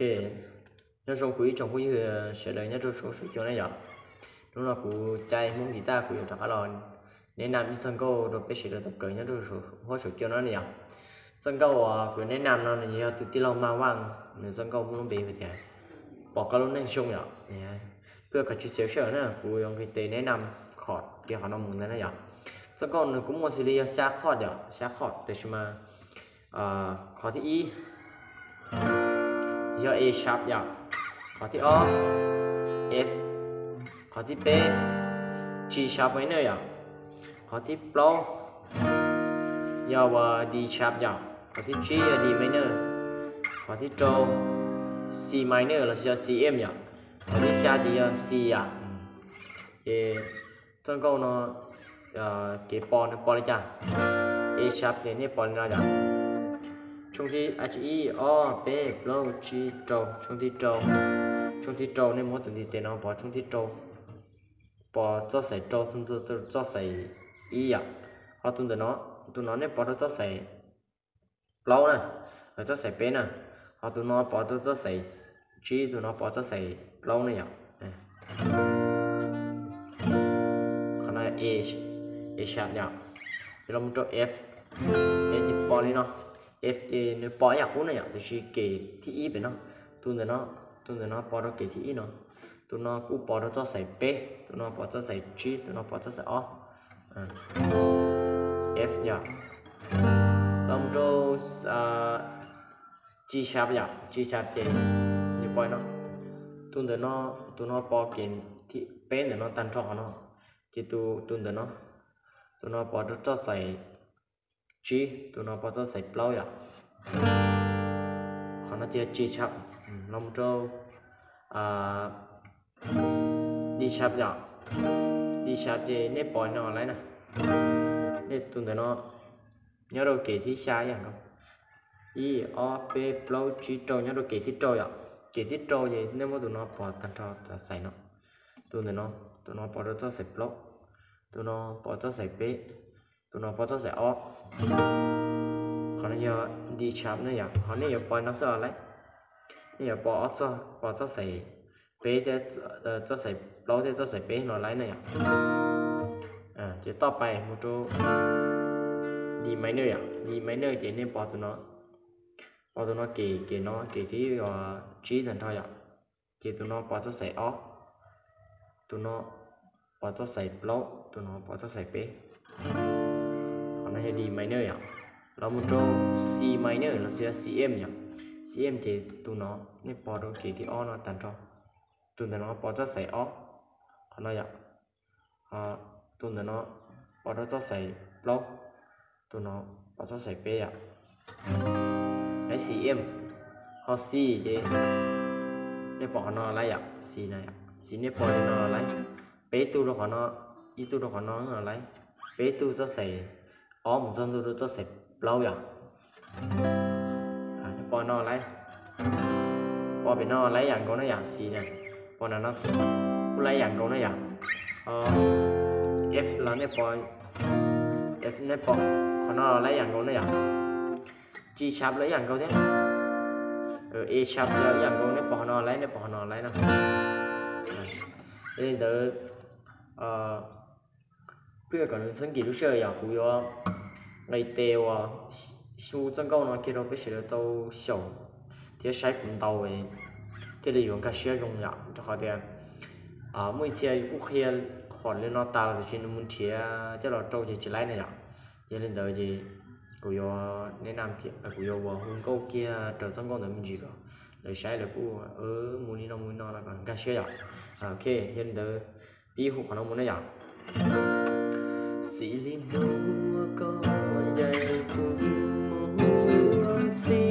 Ok, nyob zoo kuv ib tsoom phooj ywg sawv daws nyob rau saum huab saum cua na yom. Hnub no kuv cai Hmoob Guitar kuv yuav rov qab los neb nam ib txoj nkauj rau peb sawv daws tau kawm nyob rau saum huab saum cua no na yom. Txoj nkauj uas kuv neb nam no nws yog tus tij laug Maj Vaj, nws txoj nkauj muaj lub npe hu tias Pom koj lub neej zoo yom. Peb ua kom tsis xev sawm na, kuv yuav nqis tes neb nam chord kiag qhov no mus ntawd na yom. Txoj nkauj nws kuj muaj xws li yog xya chord yom, xya chord, tiam sis mas qhov thib ib yog A sharp yom, qhov thib ob F, qhov thib peb G sharp minor yom, qhov thib plaub yog uas D sharp yom, qhov thib tsib yog D minor, qhov thib rau C minor los sis yog C M yom, qhov thib xya ces yog C yom. Ces txoj nkauj no kev pos nws pos li cas? A sharp ces nej pos li no yom. Tshooj thib ib, ob, peb, plaub, tsib, rau, tshooj thib rau. Tshooj thib rau nej muab tus ntiv tes no pov tshooj thib rau, pos txoj xais rau, txoj xais ib yom. Ho tus ntawm no, tus no nej pov rau txoj xais plaub na, txoj xais peb na. Ho tus no pov rau txoj xais tsib, tus no pov txoj xais plaub na yom. Qhov no A sharp yom. Ces los mus rau F, F ces pos li no. F ces nws pos ib yam qub na yom, tiam sis kem thib ib pem no. Tus ntawm no, tus ntawm no pos rau kem thib ib no. Tus no kuj pos rau txoj xais peb, tus no pos txoj xais tsib, tus no pos txoj xais ob. F yom. Los mus rau G sharp yom, G sharp ces nws pos no. Tus ntawm no, tus no pos kem thib peb ntawm no tag nrho qhov no. Ces tus ntawm no, tus no pos rau txoj xais tsib, tus no pos txoj xais plaub yom. Qhov no ces G sharp. Los mus rau D sharp yom. D sharp ces nej pos no lawm na. Nej tus ntawm no nyob rau kem thib xya ib yam nkaus. Ib, ob, peb, plaub, tsib, rau, nyob rau kem thib rau yom. Kem thib rau ces nej muab tus no pos tag nrho txoj xais no. Tus ntawm no, tus no pos rau txoj xais plaub, tus no pos txoj xais peb, tus no pos txoj xais ob. Qhov no yog D sharp ne yom, ho nej yuav pos no xwb los lawm. Nej yuav pos ob txoj, pos txoj xais peb thiab, txoj xais plaub thiab txoj xais peb no lawm ne yom. Ces toj pais mus rau D minor yom, D minor ces nej pos tus no, pos tus no kem, kem no kem thib tsib tag nrho yom. Ces tus no pos txoj xais ob, tus no pos txoj xais plaub, tus no pos txoj xais peb. Qhov no yog D minor yom. Los mus rau C minor los sis yog C M yom. C M ces tus no nej pos rau kem thib ob no tag nrho. Tus ntawm no pos txoj xais ob, qhov no yom. Tus ntawm no pos rau txoj xais plaub, tus no pos txoj xais peb yom. Lawv C M, ho C ces nej pom qhov no lawm yom, C no, C nej pos li no lawm. Peb tug rau qhov no, ib tug rau qhov no lawm. Peb tug txoj xais ob mus txog ntua rau txoj xais plaub yom. Nej pos no lawm, pos pem no lawm ib yam nkaus na yom, C na, pos no kuj lawm ib yam nkaus na yom. F los nej pos, F nej pos qhov no lawm ib yam nkaus na yom. G sharp los ib yam nkaus thiab. A sharp los ib yam nkaus, nej pos qhov no lawm, nej pos qhov no lawm na. Yog li ntawd, peb kom nws txhob nkim lub sij hawm yom, kuv yuav nqis tes uas xyu txoj nkauj no kiag rau peb sawv daws tau xyaum thiab saib kuv ntaus thiaj li yuav nkag siab zoo yom, rau qhov tias muaj ib txhia kuj qhia chord li no tas los tiam sis nws mus nrhiav coj los rau ces tsis laib na yom. Ces yog li ntawd ces kuv yuav neb nam, kuv yuav ua hu nkauj kiag raws txoj nkauj ntawd me ntsis kom lawv saib lawv kuj mus li no mus li no no kom nkag siab yom. Ok, yog li ntawd pib hu qhov no mus na yom. Txij li hnub koj ncaim kuv mus ua si,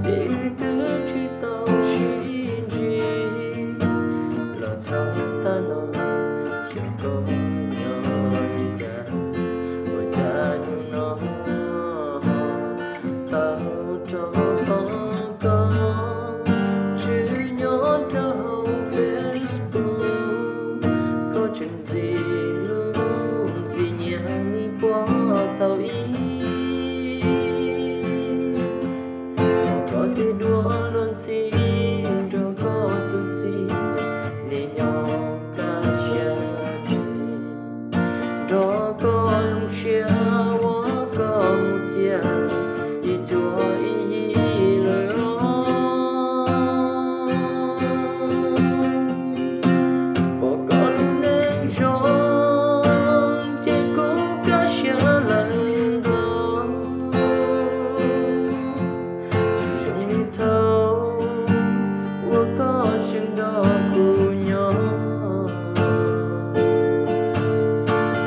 ces twb tsis tau sib ntsib los txog tav no, xyov koj nyob li cas, ua cas hnub no tau rov pom koj tseem nyob rau hauv Facebook. Koj tseem ntxim hlub ntxim nyiam li puag thaum ub, koj tej duab luag ntxhi Koj zoo siab ua koj mus cia ib cuag ib yig lawm los. Pom koj lub neej zoo ces kuv kaj siab lawm ntau. Tsis zoo li thaum uas koj tseem nrog kuv nyob.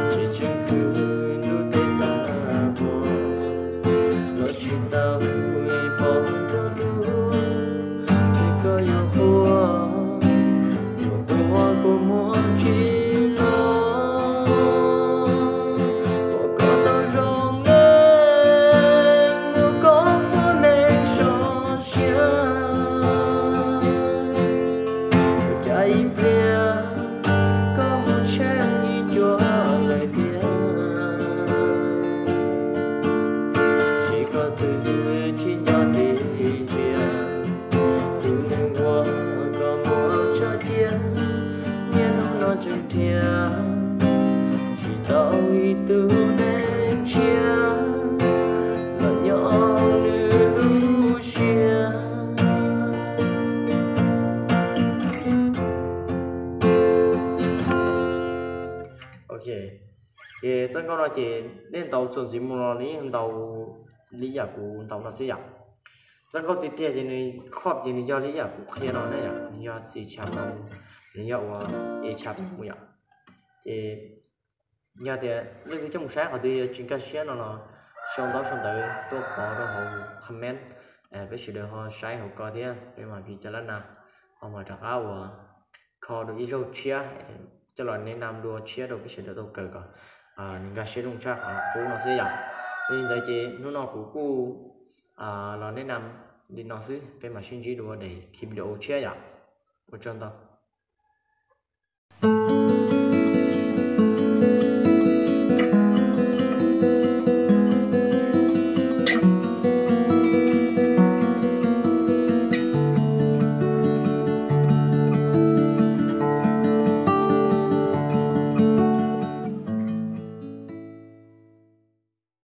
Tsis tseem khwv ntuj teb tag nrho los tsis tau pom nrog dua, ces koj yuav qhuas yuav qhuas kua muag tsis los. Pom koj tau zoo neej ua koj muaj neej sov siab, ua cas ib pliag koj mus tsheej ib cuag lawm tiag. Ces koj twb tsis nco ntsia tus neeg uas koj muab tso cia, niaj hnub no tseem nrhiav tsis tau ib tug neeg tshiab los nyob nws lub siab. Ok, ces txoj nkauj no ces nej ntaus txuas ntxiv mus los nws yeej ntaus li yam kuv ntaus no xwb yom. Txoj nkauj tiag tiag ces nws khoj ces nws yog li yam kuv qhia no ne yom, nws yog xi tsha, nws yog ua e tsha mus yom. Ces yog tias leej twg coj mus saib qhov twg yuav tsis nkag siab no los sau ntaub sau ntawv tuaj pov rau hauv comment, peb sawv daws ho saib hauv ko thiab peb mam li coj lab na, ho mam rov qab uas kho dua ib zaug tshiab coj los neb nam dua tshiab rau peb sawv daws tau kawm kom nws nkag siab zoo tshaj qhov qub no xwb yom. Yog li ntawd ces hnub no kuv kuj los neb nam li no xwb, peb mam sib ntsib dua daim video tshiab yom. Ua tsaug ntau.